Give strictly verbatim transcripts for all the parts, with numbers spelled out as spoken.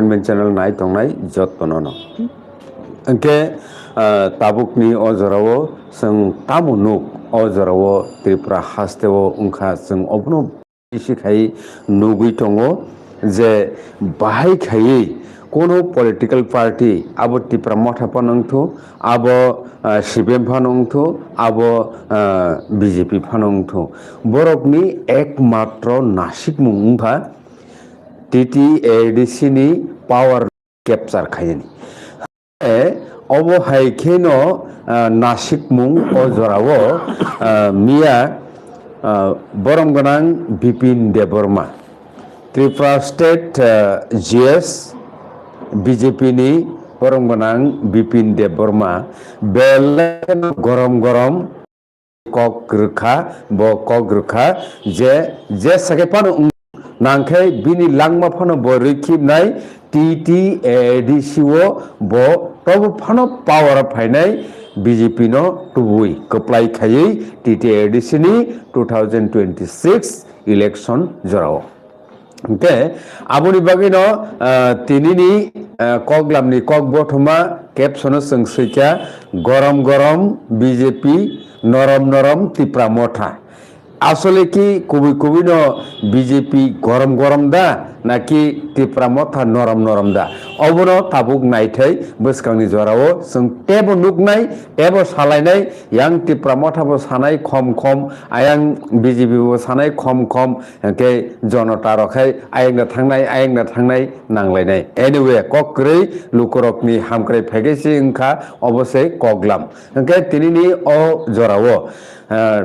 Government channel nai tongnai jotto no no. Hwnkhe, ah, tabukni o jorao chwng tamo nuk, o jorao Tripura hasteo wngkha, chwng obono bisi khai nugwi tongo je bahai khaiwi kono political party, abo Tipra Motha phano wngthu, abo, ah, C P M phano wngthu, abo, ah, B J P phano wngthu, borokni ekmatro nasikmung wngkha T T A D C ni power capture khainani. E, obo hai kheno, ah, nasikmung o jorao, ah, miya, ah, borom gwnang Bipin Debbarma, Tripura State, ah, G S, B J P ni borom gwnang Bipin Debbarma, belai kheno gorom gorom kok rwkha, bo kok rwkha je, je sakhe phano wng-, nangkhe bini langma phano bo rwkhibnai T T A D C o, bo tobo phano power o phainai B J P no tubui kwplai khaiwi T T A D C ni two thousand twenty-six election jorao. Hwnkhe aboni bagwino, ah, tinini, ah, koklamni kok bothoma caption-o chwng swikha, "Gorom gorom B J P, norom norom Tipra Motha." Asole ki kubui kubui no B J P gorom gorom da, naki Tipra Motha norom norom da? Obono tabuk naithai bwskangni jorao chwng tebo nuknai, tebo salainai, yang Tipra Motha bo sanai khom khom, ayang B J P bo sanai khom khom, hwnkhe jonota rok hai ayang da thangnai, ayang da thangnai nanglainai. Anyway, kok kwrwi lukurokni hamkrai phaigai se wngkha, obo se koklam. Hwnkhe tinini o jorao, ah,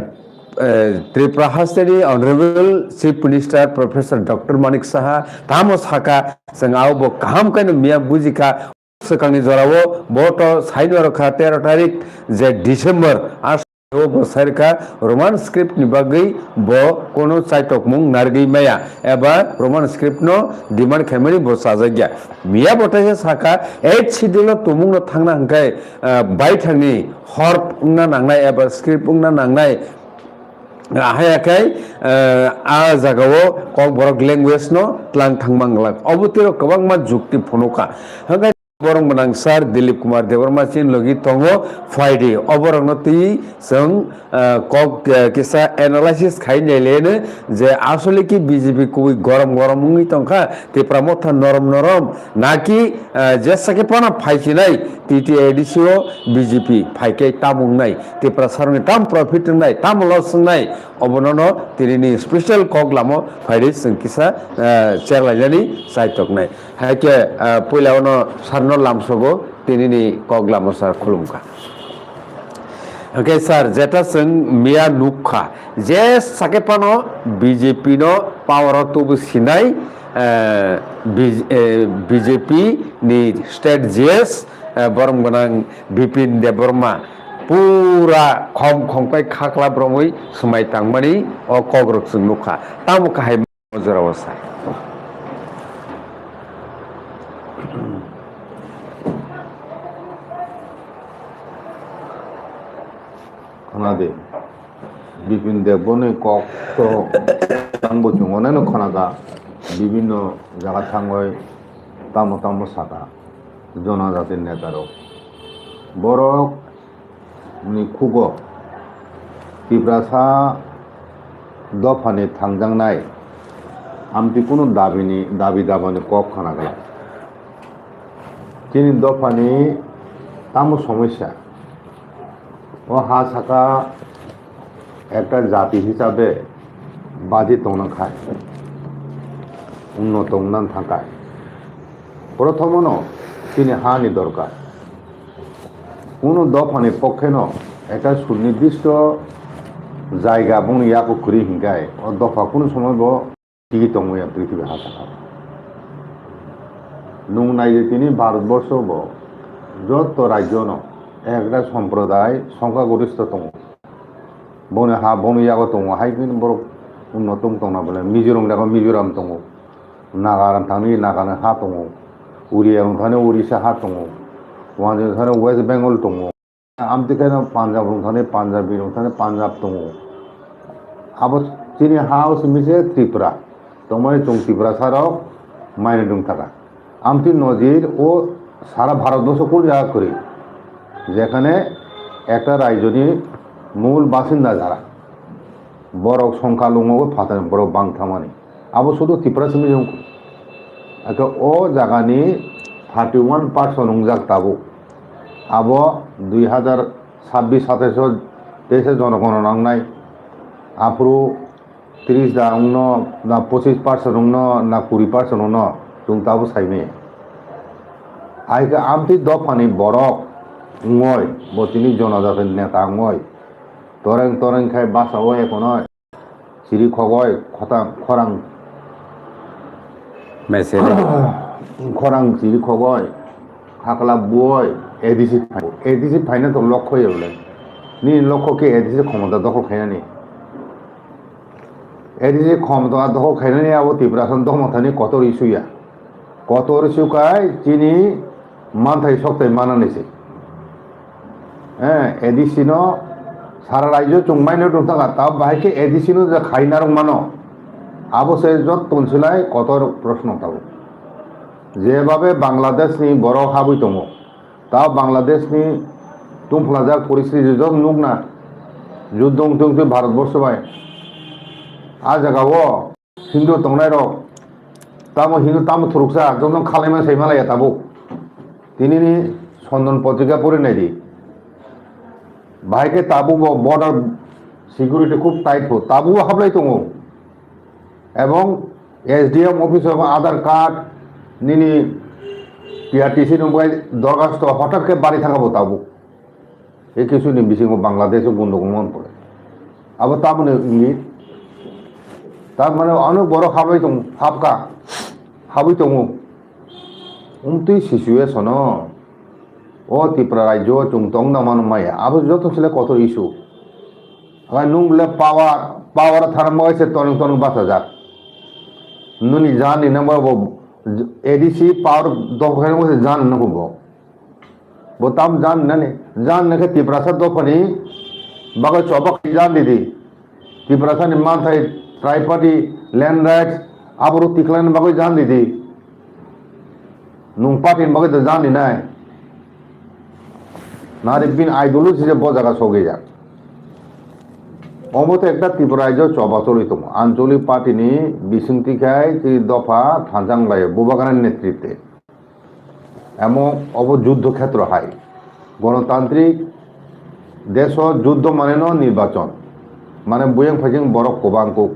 eh, Tripura hasteni Honorable Chief Minister Professor Doctor Manik Saha tamo saka, chwng abo kaham khe no miya bujikha. Swkangni jorao bo to saino rwkha tero tarik je December, a bo sairkha Roman script ni bagwi bo kono chaitokmung nargwi maya eba Roman script no demand khaimani bo chajakya. Miya bo teisa saka eighth schedule no tumung no thangna hwnkhe, ah, baithangni horp wngna nangnai eba script wngna nangnai. Ahai akhai, eh, a jagao Kokborok language no tlang thangma glak. Obo tiro kwbangma jukti phunukha. Hwnkhe borok gwnang sir Dilip Kumar Debbarma chini logi tongo, phaidi. Oborokno twi chwng, eh, kok, eh, kisa analysis khai naileno je asole ki B J P kubui gorom gorom wngwi tongkha, Tipra Motha norom norom, naki, eh, jesa khe phano phaisinai T T A D C o B J P phaikhe tamo wngnai. Tiprasarokni tam profit wngnai, tam loss wngnai, obono no tinini special kok lamo phaidi chwng kisa, eh, cherlainani chaitoknai. Haikhe, eh, puila ono sarno lamsogo tinini kok lamo sir khulumkha. Hwnkhe sir, jeta chwng miya nukha, je sakhe phano B J P no power o tubu sinai, eh, B-, eh, B J P ni state G S, eh, borom gwnang Bipin Debbarma pura khom khom kai khakla bromwi swmai tangmani o kokrok chwng nukha. Tamo kahai o jorao sa. Khwnadi, Bipin Debbarmani kok to tangbo chwng onaino khwnakha, bibinno jaga thangwi tamo tamo saka, jonajati netarok. Borok ni khugo Tiprasa dophani thangjaknai amtwi kunu dabini, dabi dabani kok khwna glak. Chini dophani tamo somosya? O ha saka ekta jati hisabe baji tongna khai, unnoto wngna thangkha. Prothomono chini hani dorkar. Kuno dophani pokheno ekta sunirdisto jaiga bongni yago kwrwi hinkhai, o dopha kunu somoibo tigi tongmaya prithibi ha saka. Nwng nai di tini Bharatborsho bo joto rajyono ekta somproday songkhagoristo tongo. Boni ha boni yago tongo, hai bini borok unnoto wng tongna bole. Mizoram jaga Mizoram tongo, Naga thani Naga ha tongo, Uria thani Orissa ha tongo, Wanjing thani West Bengal tongo. Amtwi khe no Punjab rok thani Punjabi rok thani Punjab tongo. Abo chini ha o simi se Tripura. Tongmani chwng Tiprasa rok maina dwng thaka. Amtwi nojir o sara Bharatborsho kul jaga kwrwi, jekhane ekta raijoni mul basinda jara, borok songkha lungmogwi phatani borok bang thangmani, abo sudu Tripura simi wngkha. Ake o jagani thirty one percent wngjak tabuk. Abo dui hazar sabbish satais o teise jonogono nangnai. Aphuru tris da wngno, na pochis percent wngno, na kuri percent wngno, chwng tabuk saimaya. Hai khe amtwi dophani borok wngoi, bo tini jonojatini neta wngoi, toreng toreng khai basa o ekonoi. Chiri khogoi, khotang, khorang. Mesero. Khorang chiri khogoi, khakla buoi, A D C phai. A D C phaina to lokho ya bole. Nini lokho khe A D C khomota dokhol khainani. A D C khomota dokhol khainani abo Tiprasa dokhol thani kotor issue ya. Kotor issue kai chini manthai soktai manani se. Eh, A D C no sara raijyo chwng maino tong thangkha, ta bahai khe A D C no je khai narwk mano, abo se jotto silai kotor proshno tabuk. Jebabe Bangladesh ni borok habwi tongo, ta Bangladesh ni tumphlajak poristhiti jot nukna, juddo wng tong twi Bharatborsho bai. A jaga o Hindu tongnai rok, tamo Hindu tamo thuruksa, joto khalaima sai malaya tabuk. Tinini Sondon Potrika pori naidi. Bahai khe tabuk bo border security khub tight kho, tabuk bo hablai tongo. Ebong S D M office o Aadhaar card, nini P R T C ni bai dorkhasto hotat khe bari thangkha bo tabuk. E kisu ni bisingo Bangladesh o gundogol man pore. Abo tamoni wngwi, tar mane onek borok habwi tong, habka, habwi tongo. Umtwi situation o, o Tripura rajyo o chwng tong na mano maya. Abo joto sile kotor issue. Hai nung bole power, power tharma se tonong tonong bachajak. Nuni jani nangba bo A D C power dokhel mo se jan nangbo. Bo tam jan nani, jan nangkhe Tiprasa dophani bagwi choba khai jan didi. Tiprasani manthai, triparty, land rights, aborok tikhlaina bagwi jan didi. Nung party ni bagwi da jan dinai. Nari bini ideology se bo jaga sogwi jak. Omo to ekta Tripura rajyo choba choli tongo. Anchalik party ni bisingtwi khai chini dopha thansa wnglaio Bubagrani netritwe. Emo obo juddho khetro hai. Gonotantrik deso juddho mane no nirbachon. Mane buyang phaijing borok kwbang kuk.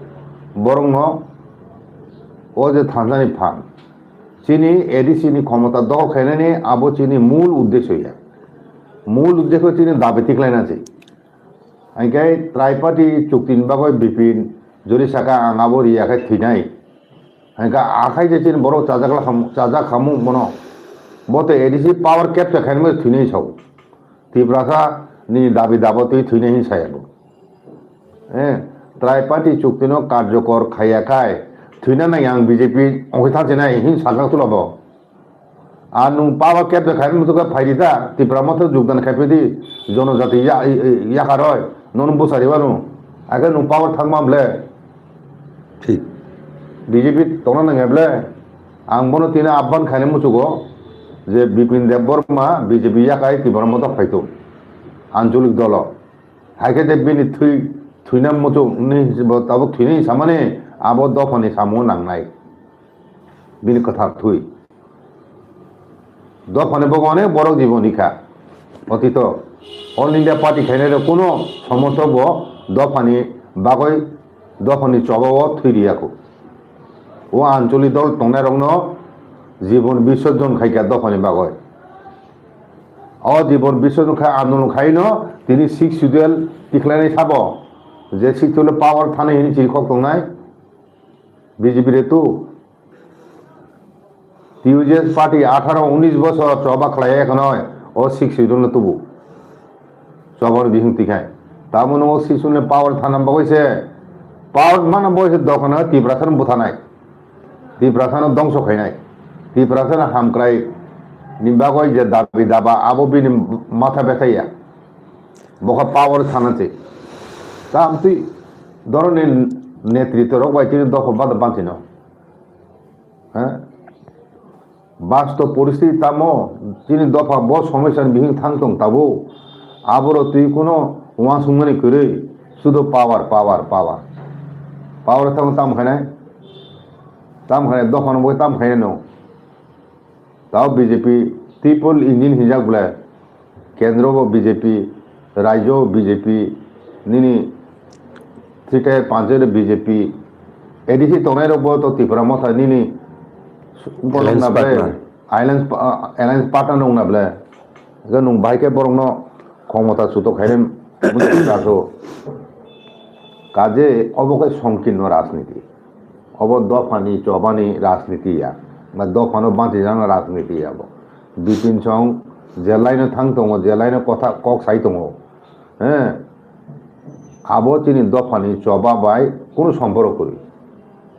Borokno o je thansani phan. Chini A D C ni khomota dokhol khainani abo chini mul uddesho ya. Mul uddesho chini dabi tiklaina se. Hingke triparty chukti ni bagwi Bipin jori saka ang abo riya khe thwinai. Hingke akhai je chini borok chajak la kham-, chajak khamu bono. Bo to A D C power capture khainai thwinai sao. Tiprasa nini dabi dabo twi thwinai hin saya bo. Eh, triparty chukti no karjokor khaiya khai thwina nai ang B J P ongkhe thang chinai hin sajak tulo bo. Ar nung power capture khai muchukha phaidi ta, Tipra Motha jogdan khai phidi, jonojati ya-, i-, i-, yakaroi, nono bwsari wano. Akhe nung power thangma ble. Thik. B J P tongna nangya ble. Ang bono tini abban khaini muchugo, je Bipin Debbarma B J P yakai Tipra Motha phaito. Anchalik dolo. Haikhe de bini thwi, thwina muchuk ni bo tabuk thwini samani abo dophani samungo nangnai. Bini kwthar thwi. Dophani bagwi onek borok jibon rikha. Otito All India Party khainai rok kuno somorthok bo dophani bagwi, dophani choba o thwi riya kho. O ancholi dol tongnai rokno jibon bisorjon khaikha dophani bagwi. O jibon bisorjon khai andolon khaino tini Sixth Schedule tikhlainai sabo. Je Sixth Schedule power thani hini chirikhok tongnai B J P re tu. T U J S party atharo unis bosor choba khlai ekhonoi o Sixth Schedule no tubu. Choba ni bising tikhai. Tamo no o Sixth Schedule ni power thana bagwi se, power mana bagwi se dokhano Tiprasa no buthanai. Tiprasa no dongso khainai. Tiprasa no hamkrai ni bagwi je dabi daba abo bini matha bethaiya. Bokha power thana se. Ta amtwi doroni netritwa rok bai tini dokhol bada bansino. Ha? Bastob poristiti tamo, chini dopha bo somosya ni bising thang tong tabuk. Aboro twi kuno uansukmani kwrwi, sudo power, power, power. Power tamo tam khainai? Tam khainai, dopha no bo tam khainai no. Tao B J P triple engine hinjak ble. Kendro bo B J P, rajyo bo B J P, nini three tier panchayat bo B J P, A D C tongnai rok bo to Tipra Motha nini Alliance partner. Alliance pa-, alliance partner wngna ble. Ga nung bahai khe borok no khomota chuto khainai muchung chaso. Kaje obo khe songkirno rajniti. Obo dophani chobani rajniti ya, ba dophano bachijana rajniti ya bo. Bipin song je line o thang tongo, je line o kotha kok sai tongo, he, abo chini dophani choba bai kunu somporok kwrwi.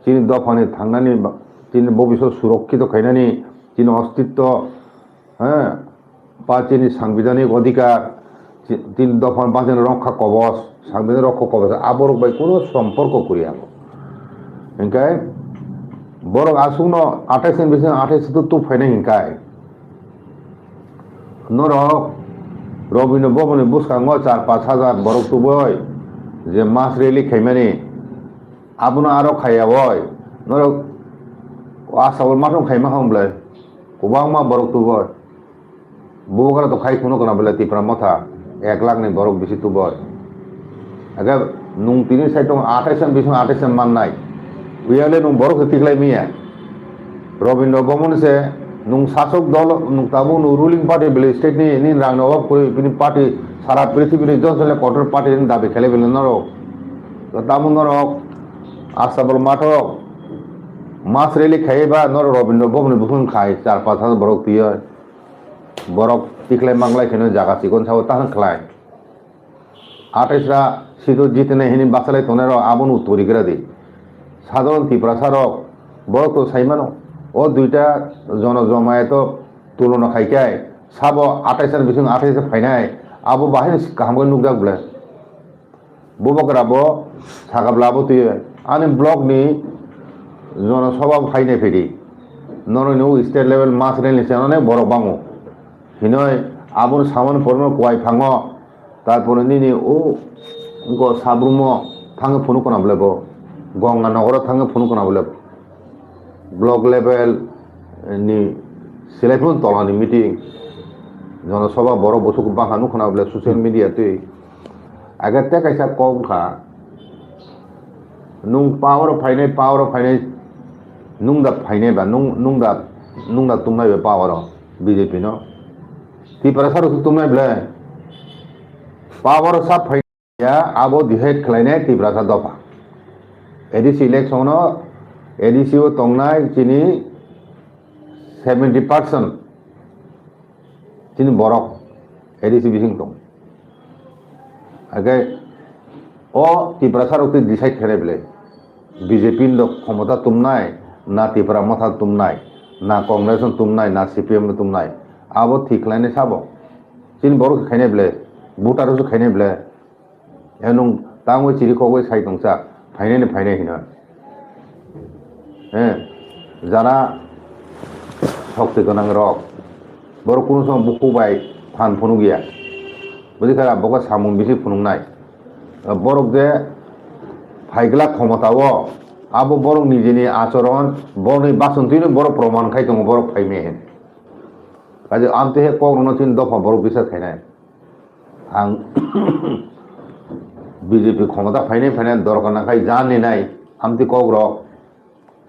Chini dophani thangnani ba-, chini bobiswt surokkito khainani, chini ostitto, he, ba chini sangbidhanik odhikar, chi-, tin dopha ba chini rokha kobos, sangbidhanik rokha kobos, aborok bai kuno somporko kwrwi abo. Hinkhe borok aswkno athais ni bising athais tu, tu phainai hinkhe norok Rabindra Bhavan ni bwskango char panch hajar borok tubui je mass rally khaimani, abono aro khaiya oi, norok Asabol mathong khaima hwn bwlai, kwbangma borok tubui. Bubagra to khai khunu kana bole Tipra Motha ek lakh ni borok bisi tuboi. Aga nung tini sai tong athais bising athais mannai. Uyale nung borok se tiklai miya. Rabindra Bhavan se nung sasok dol nung tabuk nung ruling party bele state ni, ni rang ni obab kuri bini party sara prithibi ni jon jone kotor party ni dabi khelai bele norok. To tabuk norok Asabol mathok mass rally khaiba norok Rabindra Bhavan ni bukhung khai char panch hajar borok tiyoi. Borok tiklai manglai kheno jaga chikon sao tahang khlai. Athais ra sido jitene hini basalai tonero abono utpuri gra di. Sadharon Tiprasa rok borok to saimano. O duita jono jomayato tulona khai kai. Sabo athais ar bising athais phainai. Abo bahai kaham khe nukjak ble. Bubagra bo sakabla bo twi ani block ni jono soba bo phainai phidi. Noroni o state level mass rally ni channel borok bango. Hinoi aboni samani porno kuai phango. Tarpore nini o go sabrumo thange phunuk kana bole bo. Gongna nogoro thange phunuk kana bole. Block level ni selai phun tola ni meeting. Jono soba borok bosuk bangha nuk kana bole social media twi. Aga te kaisa kok wngkha, nung power o phainai, power o phainai, nung da phainai ba, nung, nung da, nung da tumnai ba power o B J P no. Tiprasa rok tumnai ble. Power o sa phainai ya, abo divide khlainai Tiprasa dopha. A D C election no, A D C o tongnai chini seventy percent chini borok A D C bising tong. Age o Tiprasa rok twi decide khe ble B J P no khomota tumnai, na Tipra Motha tumnai, na Congress no tumnai, na C P M no tumnai. Abo thik khlainai sabo. Chini borok khainai ble, voter rok khainai ble. Enung tangwi chiri khogwi sai tongsa, phainai ni phainai hino. He, jara sokti gwnang rok, borok kunu somo bukhuk bai phan phunuk ya. Bwdikha boka samung bisi phunuknai. Borok je phaigla khomota o, abo borok nijini achoron, borokni basontwino borok proman khai tongo, borok phaime hin. Kaje amtwi he kok rwno chini dopha borok bisar khainai. Ang B J P khomota phainai phainai dorkar nangkhai jani nai amtwi kok rok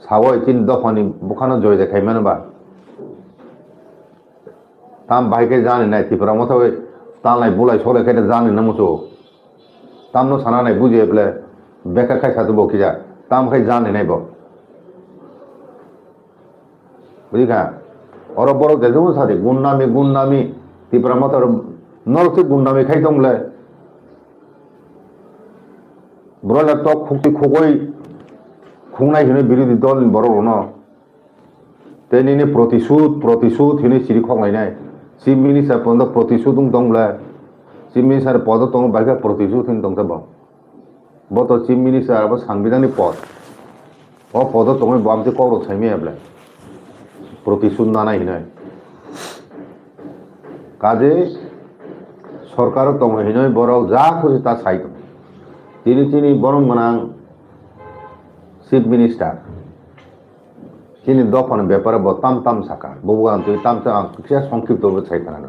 sawai chini dophani bukhano joy de khaimano ba. Tam bahai khe jani nai Tipra Motha bai tanlai bulai solai khe jani na muchungo. Tamno sana nai buji ble bekha khai satu bo kija tam khai jani nai bo. Bujikha, oro borok jesumo sadi, gundami, gundami, Tipra Motha oro norok se gundami khai tong le. Bro le tok khukti khukoi khungnai hino birodhi dol ni borok rono. Te nini protisud, protisud hino siri khok lainai. Chief Minister pondo protisud wng tong le. Chief Minister podo tongo baikha protisud hin tong tabo. Bo to Chief Minister abo Sangbidhan ni pod. O podo tongwi bo amtwi kok rok saimaya ble. protisud nanai hinoi. Kaje sorkaro tongo hinoi borok ja khusi ta sai tong. Tini tini borom gwnang Chief Minister. Chini dophani bepare bo tam tam saka. Bubugan twi tam tam ang kisa songkhipto bo sai khana.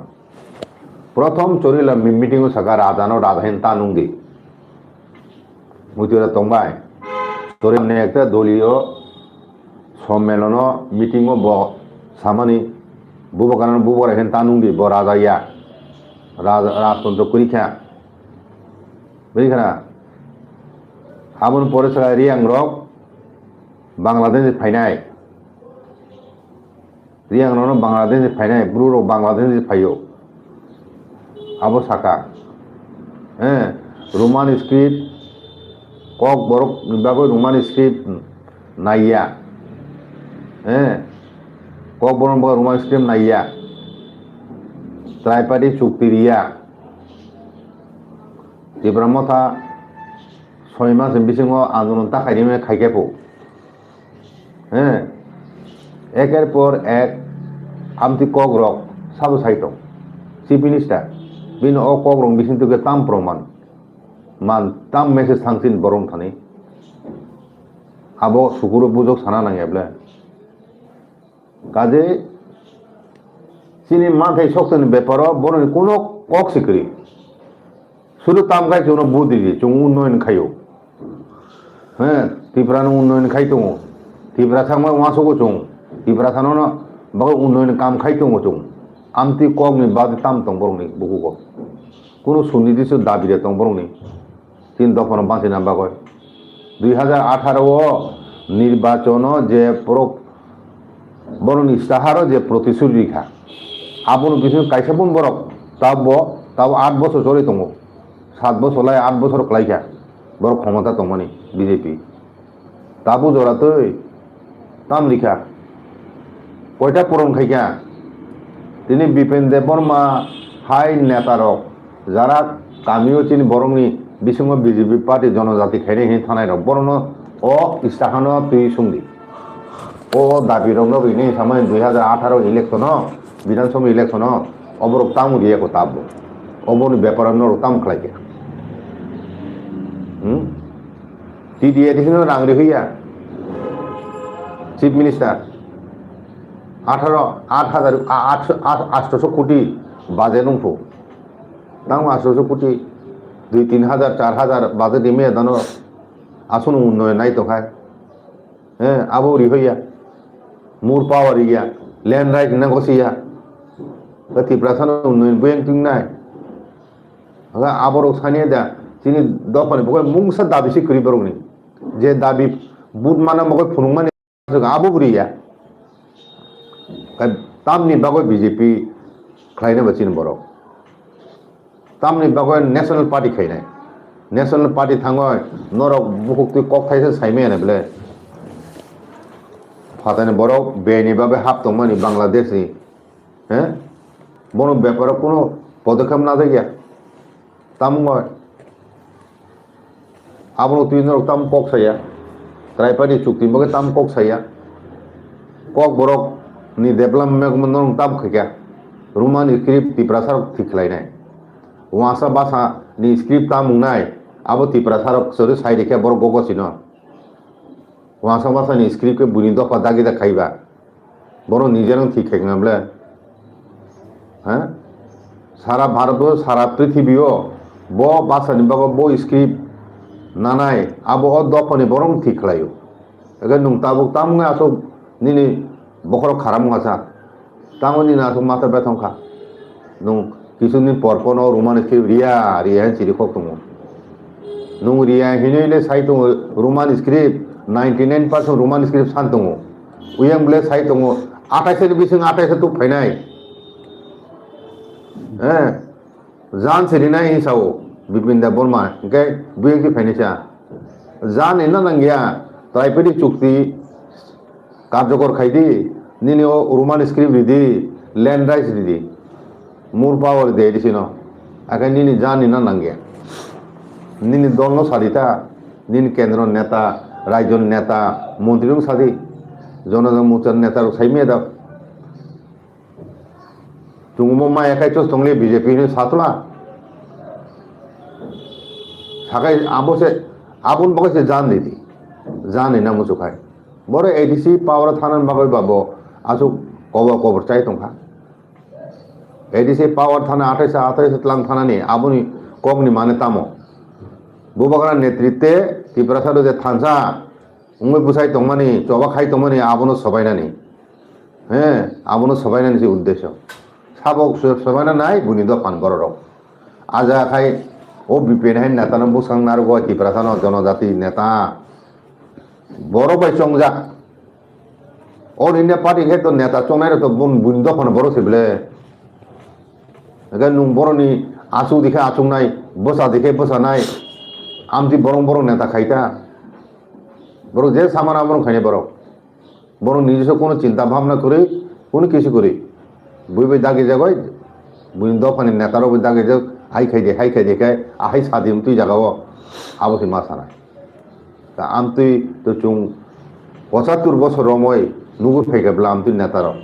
Prothom Chorila mi-, meeting o saka rajano raja hin ta nungdi. Mutira tongbai. Chorila ne ekta doliyo sommelono meeting o bo samani bubagan bubagra hin ta nungdi bo raja ya. Raja, rajtantro kuri kha. Bini khana. Aboni pore saka Riang rok Bangladesh ni phainai. Riang rok no Bangladesh ni phainai, bru rok Bangladesh ni phaio. Abo saka. Eh, Roman script, kok borok ni bagwi Roman script naiya. Eh, kok borok ni bagwi Roman script naiya. Triparty chukti riya. Tipra Motha soi mas ni bisingo andolon ta khairima khaikhe pho. He, eker por ek amtwi kok rok sabo sai tong. Chief Minister, bini o kok rok bising twi tam proman. Man tam message thangsin borok thani. Abo sukuro bujok sana nang eble. Kaje chini manthai soktoni beparo boroni kuno kok sikri. Sudu tam khai chwngno budi di, chwng unnoyon khaio. He, Tripura no unnoyon khai tongo. Tripura thangma wansukgo chwng. Tripura thano no bagwi unnoyon kam khai tongo chwng. Amtwi kokni bagwi tam tong borokni bukugo. Kuno sundidi se dabi de tong borokni. Tin dophano bangsi na bagwi. Dui hajar atharo o nirbachono je pro-, borokni istaharo je protishuti rikha. Aboni bising kaisa pun borok tabo, tabo aat bochor choli tongo. Saat bochor lai aat bochor khlaikha. Borok khomota tongmani B J P. Tabu jora twi tam rikha. Koita puron khaikha. Tini Bipen Debbarma hai neta rok jara kamio chini borokni bisingo B J P party jonojati khainai hinwi thanai rok borokno o istahano twi sungdi. O dabi rokno rinai samani dui hajar atharo election o, Bidhan Sabha election o, oborok tamo riya ko tabo. Oboni beparo norok tamo khlaikha. Hmm? T D A D C no rang rihwi ya. Chief Minister. Atharo, aat hajar, a-, aat, aat, aatso koti budget wngkhu. Tamo aatso koti, dui tin hajar, char hajar budget rime dano aswk unnoyon nai tongkhai. Eh, abo rihwi ya. More power ya. Land right na gosi ya. Ba Tiprasa no unnoyon buyang tingnai. Aga aborok sani da, chini dophani bukhai mungsa dabi se kwrwi borokni. Je dabi but mana bukhai phunukmani abo bwrwi ya. Kai tamni bagwi B J P khlaina ba chini borok. Tamni bagwi National Party khainai. National Party thangwi norok bukhuk twi kok thaisa saimaya na bwle. Phatani borok beni bagwi hap tongmani Bangladesh ni. He? Bono beparo kuno podokkhep najak ya. Tamo wngo. Abono twi norok tamo kok saya. Triparty chukti bagwi tamo kok saya. Kok borok ni development norok tamo khaikha. Roman script Tiprasa rok thik khlainai. Wangsa basa ni script tamo wngnai. Abo Tiprasa rok chori sai rikhe borok gogo sino. Wangsa basa ni script khe buini dopha dagi da khaiba. Bono nijerang thik khe wngna ble. Ha? Sara Bharat o, sara prithibi o bo basa ni bago bo script nanai, abo o dopha ni borok thik khlai o. Eke nwng tabuk tamo wngya aswk nini bokhorok kharam wngya sa. Tamo nini aswk mata bethong kha. Nwng kisu din por pono Roman script riya, riya hin chiri khok tongo. Nwng riya hinwi le sai tongo Roman script, ninety nine percent Roman script san tongo. Uyang bwle sai tongo, athais ni bising athais tuk phainai. Eh, jan se rinai hin sao Bipin Debbarma, hingke buyang ki phainai sa. Jan hinna nangya, Tripadi chukti, karjokor khaidi, nini o Roman script ridi, land rights ridi, more power de disino, ake nini jani na nangya, nini dol no sadi ta, nini kendro neta, rajyo neta, montri rok sadi, Jonajon Morcha neta rok saimaya da, Chwng omo maya khai chos tongle B J P hinwi satla. Sakai abo se, aboni bagwi se jan ridi. Jan rina muchuk khai. Boro A D C power thana bagwi ba bo aswk kobor kobor chai tongkha. A D C power thana athai sa athai sa tlang thanani aboni kokni mane tamo. Bubagra netritwe Tiprasa rok je thansa wngwi bwsai tongmani, choba khai tongmani abono sobainani. He, abono sobainani se uddesyo. Sabo so-, sobaina nai buini dophan bororok. Aja khai o B P N hai neta no bwskang narugo Tiprasa no jonojati neta. Borok bai chongjak. All India Party khe to neta chongnai rok to bun-, buini dophano borok se bele. Hingke nwng borokni asuk dikhe asuknai, bwsa dikhe bwsanai. Amtwi borok borok neta khai ta. Borok je samana borok khainai borok. Borok nijesa kono chinta bhabna kwrwi, kono kisu kwrwi. Bui bai dagi jagoi, buini dophani neta rok bai dagi jag, hai khai de, hai khai de khe, ahai sadi mtwi jaga o, abo se ma sana. Ta amtwi to chwng pochatur bosor romoi nugwi phaikha bwla amtwi netarok.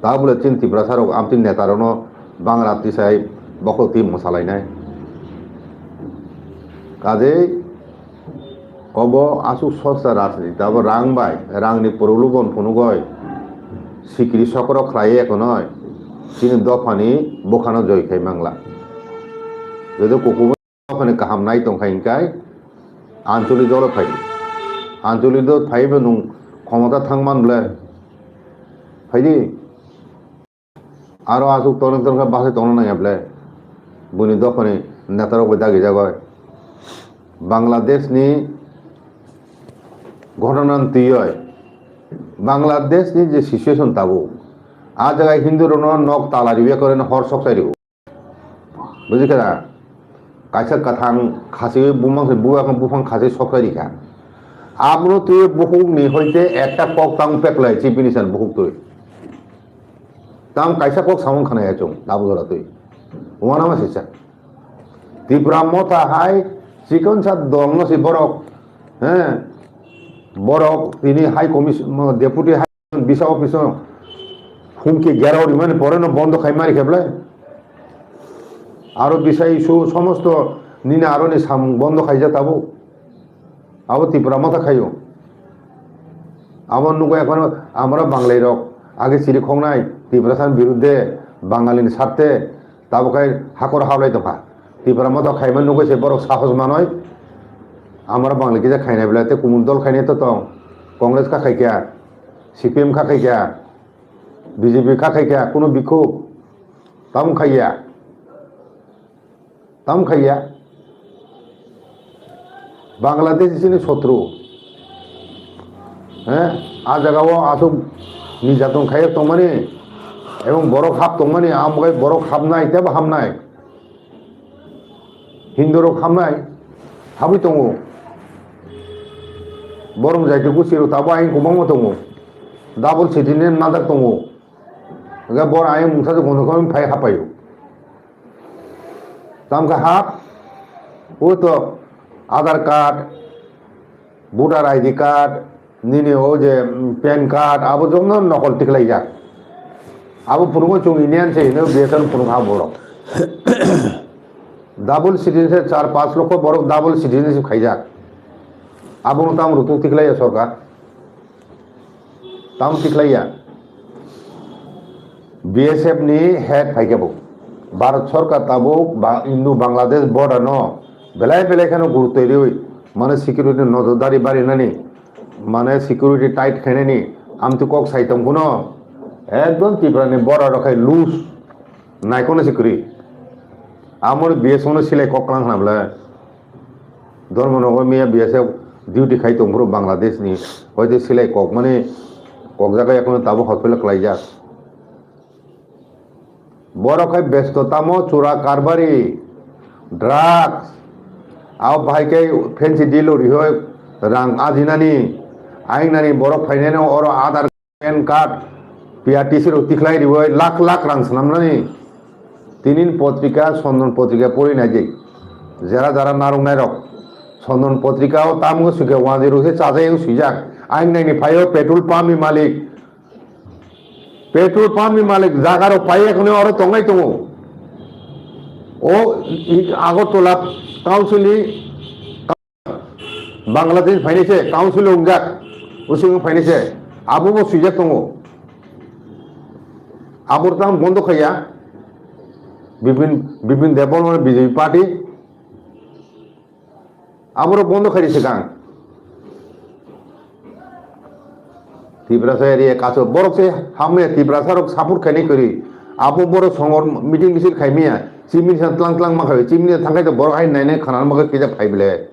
Ta bwle chini Tiprasa rok amtwi netarokno Bangla tisai bokhok twi mwsalainai. Kajei obo aswk sosta rajniti, abo rang bai, rangni prolobon phunugoi sikiri sokro khlaiwi ekonoi chini dophani bwkhano joi khai mangla. Joto kukubu Dophani kaham nai tong kha hinkai Ancholi dolo phai di. Ancholi do phai bo nwng khomota thang man ble. Phai di. Aro aswk tongna tongkha bwsai tongna nangya ble. Buini dophani netarok bai dagi jagoi. Bangladesh ni ghotona twiwi Bangladesh ni je situation tabuk. A jaga Hindu rokno nok tala riwi kore hor sok sai riwo. Buji kha da? Kaisa kwthang khasiwi bumang se buya khe buphang khasiwi sok khai rikha. Abono twi bukhuk ni hoite ekta kok tang peklai chief minister bukhuk twi. Tang kaisa kok samung khana ya chung dabu jora twi. Wana ma sisa. Tipra motha hai chikon sa dol no si borok. He. Borok tini high commission, deputy high Bisa office o humki gerao rimani pore no bondo khai mari khe belai. Aro bisa issue somosto nini aro ni samung bondo khaijak tabuk. Abo Tipra motha khaio. Abo nugo ekhono amra Banglai rok age chiri khoknai Tiprasa ni birudde Bangali ni sarte Tabuk khai hakor hablai tongkha. Tipra motha khaima nugwi se borok sahos manoi. Amra Bangla kisa khainai belai tei kumung dol khainai to tong. Congress kha khaikha, C P M kha khaikha, B J P kha khaikha, kunu bikhuk. Tamo khaiya. Tamo khaiya. Bangladesh chini sotru. He, a jaga o aswk nirjatong khaiya tongmani, ebong borok hap tongmani, amgai borok hapnai, tebo hamnai. Hindu rok hamnai, habwi tongo. Borom jaiti gusi rok tabo ayang kwbangma tongo. Double citizen nadak tongo. Hingke bor ayang mungsa se gono phai hapaio. Tamkha hap, o to Aadhaar card, voter I D card, nini o je, mm, pan card, abo jokno nokol tiklaijak. Abo phunukgo chwng Indian se hino, B S F phunuk ha borok. Double citizenship, char panch lokho borok double citizenship khaijak. Abono tamo rwtwk tiklaiya sorkar. Tamo tiklaiya. B S F ni head phaikhe bo. Bharat sorkar tabuk ba Indo Bangladesh border no belai belai kheno gurutwi riwi mane security nojordari barinani, mane security tight khainani amtwi kok sai tong phano ekdom Tripura ni border rok khai loose naikono se kwrwi. Amoni B S F no silai kok klang khna bwle. Dharmanagar miya B S F duty khai tong phuru Bangladesh ni, hoite silai kokmani kokjago, ekheno tabuk hospital kwlaijak. Borok khai besto tamo chura karbari, drugs, abo bahai khe fancy deal o rihoi rang ajinani, aingnani borok phainai no oro Aadhaar pan card, P R T C rok tikhlai riwi lakh lakh rang swnamnani. Tinin potrika, Sondon potrika pori naidi. Jera jara narwknai rok. Sondon potrika o tamgo swikhe wanjwi rok se chajai wng swijak. Aing naini phaio petrol pump ni malik. Petrol pump ni malik jaga rok pai ya kheno oro tongnai tongo. O i-, Agartala council ni Bangladesh phainai se, council wngjak, using phainai se, abo bo swijak tongo. Abo tang bondo khaiya, Bipin, Bipin Debbarma B J P party, abo rok bondo khairi swkang. Tiprasa area kaso borok se hamya Tiprasa rok support khainai kwrwi. Abo borok songor meeting misil khaimaya, chimni san tlang tlang ma khai, chimni thangkhai to borok hai nainai khana ma khai kisa phai bele.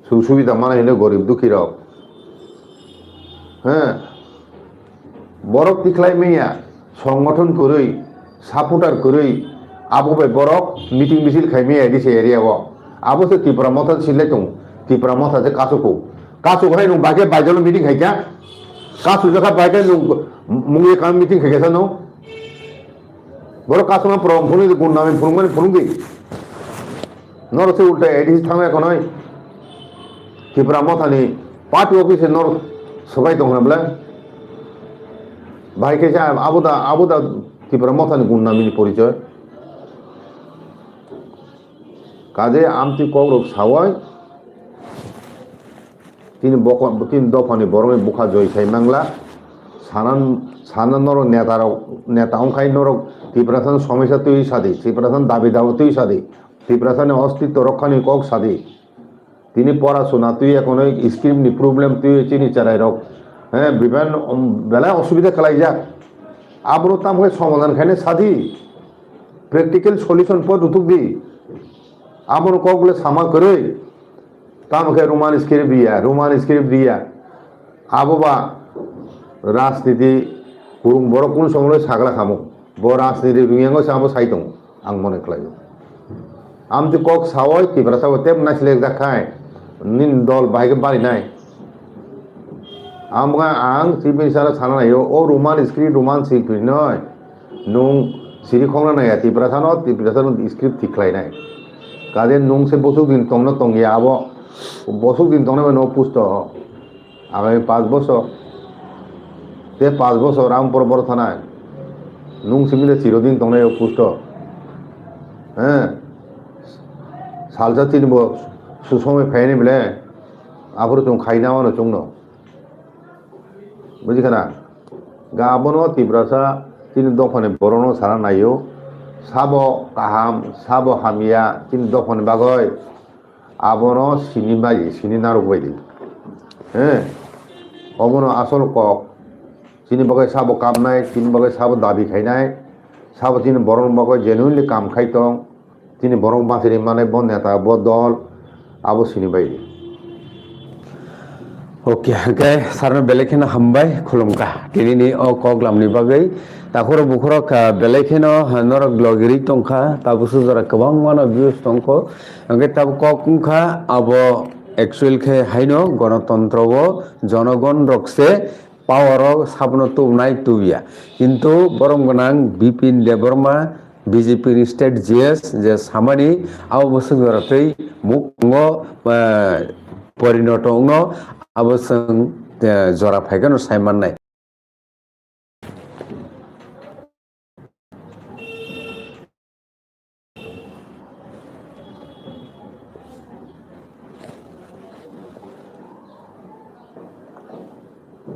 Suk subida manai hwnwi gorib dukhi rok. He. Borok tikhlai manya, songgothon kwrwi, supporter kwrwi, abo bai borok meeting misil khai manya A D C area o. Abo se Tipra Motha silai tong, Tipra Motha se kachuko. Kachuko hai nwng bai khe baijalo meeting khai kha. Kachu jakha bai khe nwng mungwi kam meeting khai kha sano. Borok customer prom phunukdi, gundami phunukmani phunukdi. Norok se ulta A D C thangwi ekonoi. Tipra Mothani party office norok swbai tongkha bwle. Bahai khe se abo da, abo da Tipra Mothani gundamini porichoy. Kaje amtwi kokrok sawai. Tini bokon, tini dophani borokni bwkha joi sai mangla. Sana, sana norok neta rok, neta wngkhai norok Tiprasani somosya twi sadi, Tiprasani dabi dawa twi sadi, Tiprasani ostitw rokhani kok sadi. Tini pora suna twi ekonoi script ni problem twi chini cherai rok. He, biban, um, belai osubida khlaijak. Aboro tamkhe somadhan khaina sadi. Practical solution po rutuk di. Abono kok le sama kwrwi. Tamo khe Roman script riya, Roman script riya. Abo ba rajniti kurung borok kunu somoi sagla khamu. Bo rajniti rungyango se abo sai tongo, ang mone khlaio. Amtwi kok sawoi Tiprasa bo tep naisle jak khai, nini dol bahai khe bari nai. Amo ang Chief Minister sana naio, o Roman script, Roman script noi. Nwng siri khongna naiya Tiprasano, Tiprasano script thik khlainai. Kaje nwng se bosuk din tongno tongya abo, bosuk din tongnai bai no pusto. Agami panch bosor. Te panch bosor ang boro boro thanai. Nwng simi de chirodin tongnai o pusto. He. Salsa tini bo susomoi phaini bile. Aphuru chwng khaina wano chwngno. Buji khana? Ga abono Tiprasa tini dophani borokno sana naio. Sabo kaham, sabo hamya, tini dophani bagoi. Abono sini bai, sini narwk bai di. He? Obono asol kok. Chini bagoi sabo kamnai, chini bagoi sabo dabi khainai, sabo chini borokni bagoi genuinely kam khai tong. Tini borok bachiri manai bo neta, bo dol, abo sini bai. Ok, hwnkhe sarno belai kheno hambai, khulumkha. Tinini o koklamni bagwi takhurok bukhurok, ah, belai kheno, ah, norok logirwi tongkha, tabukhe jora kwbangmano views tongkho. Hwnkhe tabuk kok wngkha abo actual khe haino gonotontro o jonogon rok se power o sabono tubunai tubuya. Kintu borom gwnang Bipin Debbarma, B J P ni state G S je samani abo bwswk jora twi mukmungo, eh, porinoto wngno abo chwng, eh, jora phaikhe no sai mannai.